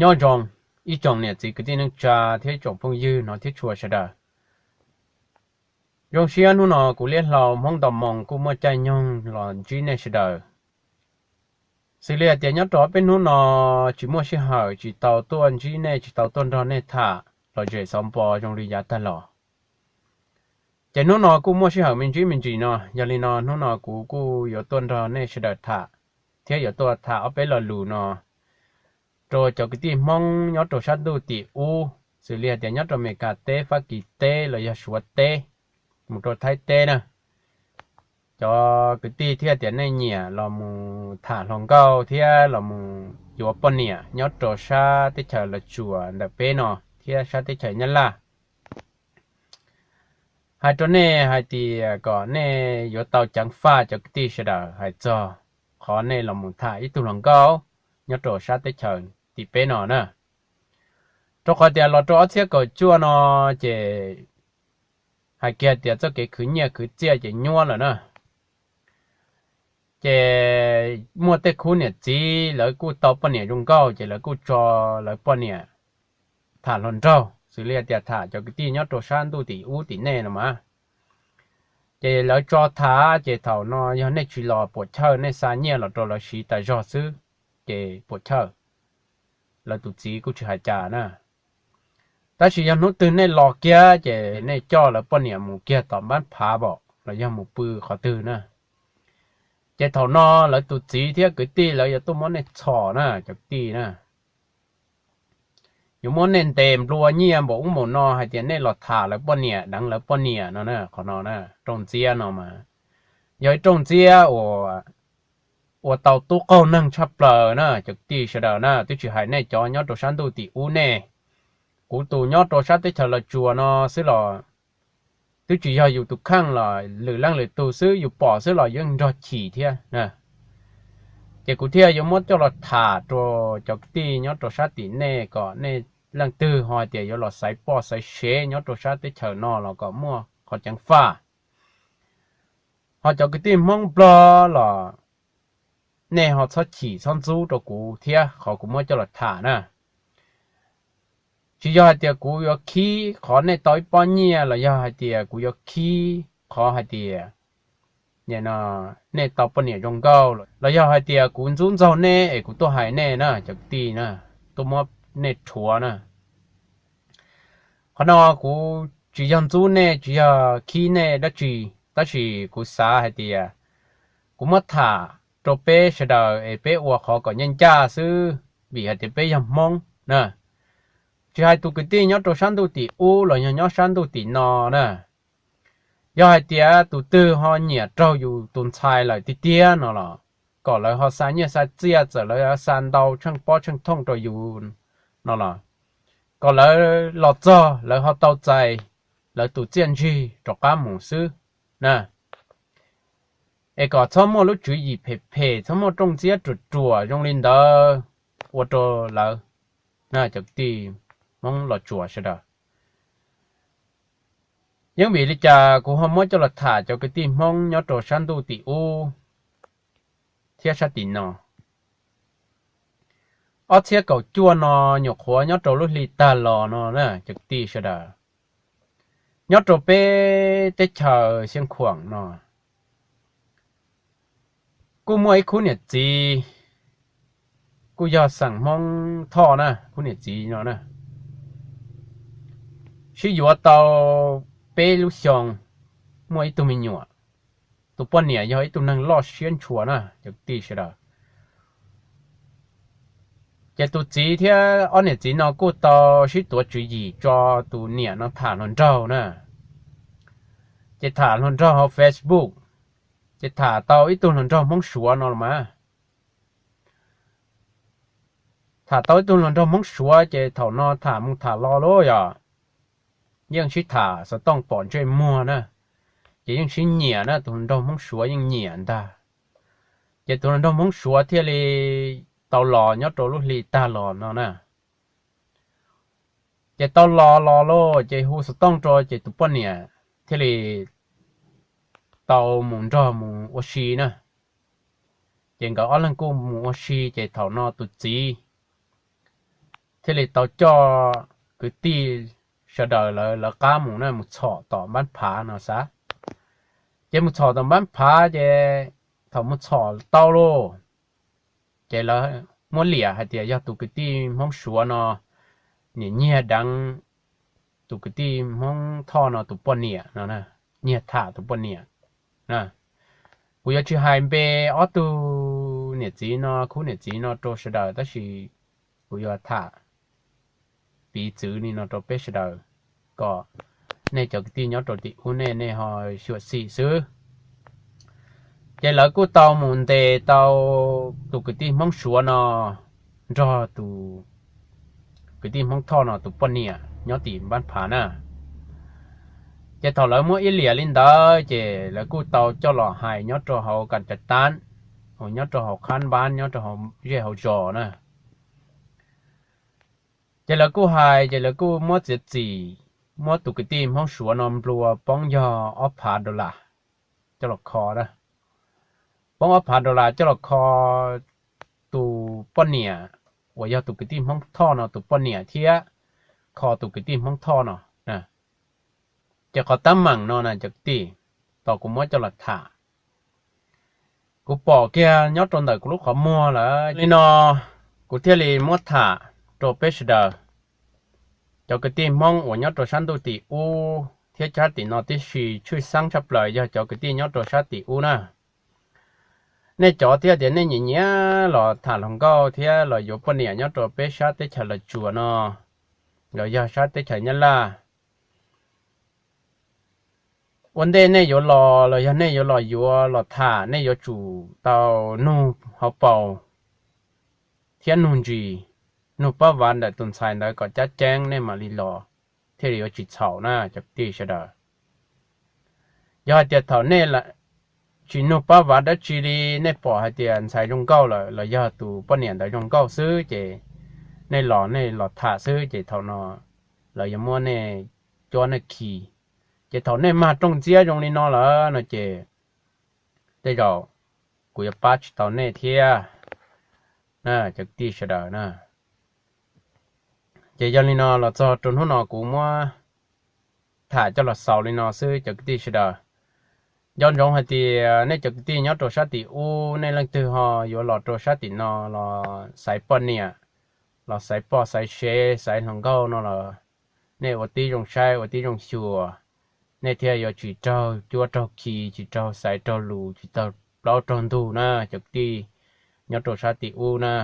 Nyob zoo ib tsoom niam txiv kwv tij neej tsa thiab ib tsoom phooj ywg no thiab txhua sawv daws. Zoo siab hnub no kuv Liab Hlau Hmoob Nto Moo kuj muaj caij nyoog los ntsib nej sawv daws. Xws li hais tias nyob rau peb hnub no tsis muaj sij hawm tsis tau tuaj ntsib nej, tsis tau tuaj nrog nej tham los zem xov npo zoo li yav tag los. Ces hnub no kuj muaj sij hawm me ntsis me ntsis no, yog li no hnub no kuv kuj yuav tuaj nrog nej sawv daws tham, thiab yuav tuaj tham ob peb lo lus no rau cov kwv tij Hmoob nyob rau sab ntuj tim ub, xws li hais tias nyob rau Amelikas teb, Fab Kis teb los yog Suav teb, mus rau Thaib teb na. Cov kwv tij thiaj tias nej nyiam los mus tham hluas nkauj thiab los mus yuav poj niam nyob rau sab teb chaws Los Tsuas ntawm peb no thiab sab teb chaws Nyab Laj. Hais rau nej hais tias kom nej yuav tau ceev faj cov kwv tij sawv daws hais txog qhov nej los mus tham ib tug hluas nkauj nyob rau sab teb chaws tim peb no na. Rau qhov tias los rau ob txhiab kaum cuaj no ces hais kiag tias txoj kev khwv nyiaj khwv txiaj ces nyuab lawm na. Ces muaj tej khub niam txiv lawv kuj tau poj niam zoo nkauj ces lawv kuj tso lawv poj niam tham hluas nraug, xws li tias tham cov kwv tij nyob rau sab ntuj tim ub tim nej no mas. Ces lawv tso tham ces thaum no yog nej tsis los puam chawj, nej xa nyiaj los rau lawv siv tas zog xwb ces puam chawj, lawv tus txiv kuj tsis hais cas na. Tab sis yog hnub twg nej los kiag ces nej coj lawv poj niam mus kiag tom npab phav pom los yog mus pw qhov twg na. Ces thaum no lawv tus txiv thiab kwv tij lawv yuav tuaj muab nej txhom na cov kwv tij na. Yuav muab nej ntes nplua nyiaj npaum ub npaum no hais tias nej los tham lawv poj niam, deev lawv poj niam no na. Qhov no na, rooj ntxiab no mas yog ib rooj ntxiab uas ua tau tub qaug neeg tshaj plaws na cov kwv tij sawv daws na. Twb tsis hais nej cov nyob rau sab ntuj tim ub nej, kuv tus nyob rau sab teb chaws Los Tsuas no xwb los twb tsis yog yus tus kheej los lwm leej lwm tus xwb, yus pom xwb los yeej nrog chim thiab. Ces kuv thiaj yuav muab coj los tham rau cov kwv tij nyob rau sab tim nej kom nej leej twg ho hais tias yuav los xaiv poj xaiv sev nyob rau sab teb chaws no los kom muaj qhov ceev faj. Ho cov kwv tij Hmoob Nplog los nej ho txhob chim txhob ntxub rau kuv thiab qhov kuv muab coj los tham na. Tsis yog hais tias kuv yuav khib qhov nej tau ib pob nyiaj los yog hais tias kuv yuav khib qhov hais tias nej tau poj niam zoo nkauj los yog hais tias kuv ntxub ntxaug nej es kuv tuaj hais nej na cov kwv tij na, tuaj muab nej rhuav na. Qhov no kuv tsis yog ntxub nej tsis yog khib nej dab tsi, tab sis kuv xav hais tias kuv muab tham rau peb sawv daws es peb ua qhov kom ncaj ncaj xwb vim hais tias peb yog Hmoob na. Tsis hais tus kwv tij nyob rau sab ntuj tim ub los yog nyob sab ntuj tim no na, yog hais tias tus twg ho nyiam raug yus tus ntxhais lawm tiag tiag no los kom lawv ho xa nyiaj xa txiaj, txawm lawv xa ntau tsheej pob tsheej thooj rau yus no los kom lawv los txog lawv ho tau txais lawv tus txiaj ntsig rov qab mus xwb na. Es kom txhob muaj lub tswv yim phem phem, txhob muaj rooj ntxiab ruam ruam zoo li ntawd ua rau lawv na cov kwv tij Hmoob Los Tsuas sawv daws. Yeej vim li cas kuv ho muab coj los tham cov kwv tij Hmoob nyob rau sab ntuj tim ub thiab sab tim no. Ob txhiab kaum cuaj no nyuam qhuav nyob rau lub hli tag los no na cov kwv tij sawv daws, nyob rau peb teb chaws Xeev Khuam no kuj muaj ib khub niam txiv, kuj yog xeem Hmoob Thoj na, khub niam txiv no na, sib yuav tau peb lub xyoo, muaj ib tug me nyuam. Tus poj niam yog ib tug neeg loj siab ntshua na cov kwv tij sawv daws. Ces tus txiv thiab ob niam txiv no kuj tau sib tuav tswv yim tso tus niam no tham hluas nraug na. Ces tham hluas nraug hauv Facebook, ces tham tau ib tug hluas nraug Hmoob Suav no los mas. Tham tau ib tug hluas nraug Hmoob Suav ces thaum no tham mus tham los lauj yog yeej sib tham xov tooj pom ntsej muag na, ces yeej sib nyiam na, tus hluas nraug Hmoob Suav yeej nyiam ntag. Ces tus hluas nraug Hmoob Suav thiaj li tau los nyob rau lub hli tag los no na. Ces tau los los lauj ces hu xov tooj rau ces tus poj niam thiaj li tau mus nrog mus ua si na. Ces nkawd ob leeg kuj mus ua si ces thaum no tus txiv thiaj li tau coj kwv tij sawv daws lawv lawv qab mus na, mus txhom tom npab phav no xav. Ces mus txhom tom npab phav ces thaum mus txhom tau lauj, ces lawv muab liam hais tias yog tus kwv tij Hmoob Suav no niam nyiag deev tus kwv tij Hmoob Thoj no tus poj niam no, nyiag tham tus poj niam. Kuv yuav tsis hais npe ob tug niam txiv no, khub niam txiv no rau sawv daws, tab sis kuv yuav tham piv txwv li no rau peb sawv daws kom nej cov kwv tij nyob rau tim ub nej nej ho xyuam xim xwb. Ces lawv kuj tau mus ntes tau tus kwv tij Hmoob Suav no nrog tus kwv tij Hmoob Thoj no tus poj niam nyob tim npab phav na. Ces thaum lawv muab ib liam li ntawd ces lawv kuj tau coj los hais nyob rau hauv kas cav tab, uas nyob rau hauv qhab npab nyob rau hauv zej hauv zos na. Ces lawv kuj hais, ces lawv kuj muab txiav txim, muab tus kwv tij Hmoob Suav no nplua poob yog ob phav dollar coj los kho. Poob ob phav dollar coj los kho tus poj niam uas yog tus kwv tij Hmoob Thoj no tus poj niam thiab kho tus kwv tij Hmoob Thoj no. Ces qhov teeb meem no na cov kwv tij, tau kuv muab coj los tham, kuv pom kiag nyob rau ntawm kuv lub qhov muag lawm li no, kuv thiaj li muab tham rau peb sawv daws. Cov kwv tij Hmoob uas nyob rau sab ntuj tim ub thiab sab tim no tib si, tshwj xeeb tshaj plaws yog cov kwv tij nyob rau sab tim ub na. Nej cov thiaj tias nej nyiam nyiam los tham hluas nkauj thiab los yuav poj niam nyob rau peb sab teb chaws Los Tsuas no, los yog sab teb chaws Nyab Laj, ua ntej nej yuav los los yog nej yuav los yuav los tham, nej yuav tsum tau nug hauv paus thiab nug ntsis, nug pab vav ntawm tus ntxhais ntawd kom cab ceeb nej mam li los, thiaj li yuav tsis txhaum na cov kwv tij sawv daws. Yog hais tias thaum nej tsis nug pab vav dab tsi li, nej pom hais tias ntxhais zoo nkauj lawm los yog tus poj niam ntawd zoo nkauj xwb ces nej los nej los tham xwb ces thaum no lawv yuav muab nej cuab nej khi. Ces thaum nej mag rooj ntxiab zoo li no lawm no ces tej zaum kuv yuav pab tsis tau nej thiab, cov kwv tij sawv daws na. Ces yog li no los txog rau hnub no kuv muab tham coj los xaus li no xwb cov kwv tij sawv daws. Nco ntsoov hais tias nej cov kwv tij nyob rau sab tim ub, nej leej twg ho yuav los rau sab tim no los xaiv poj niam, los xaiv poj xaiv sev xaiv hluas nkauj no los nej ua tib zoo saib ua tib zoo xyuas, nej thiaj yuav tsis raug cuab raug khi, tsis raug xaiv raug lus, tsis raug plaub raug ntug na cov kwv tij nyob rau sab tim ub na.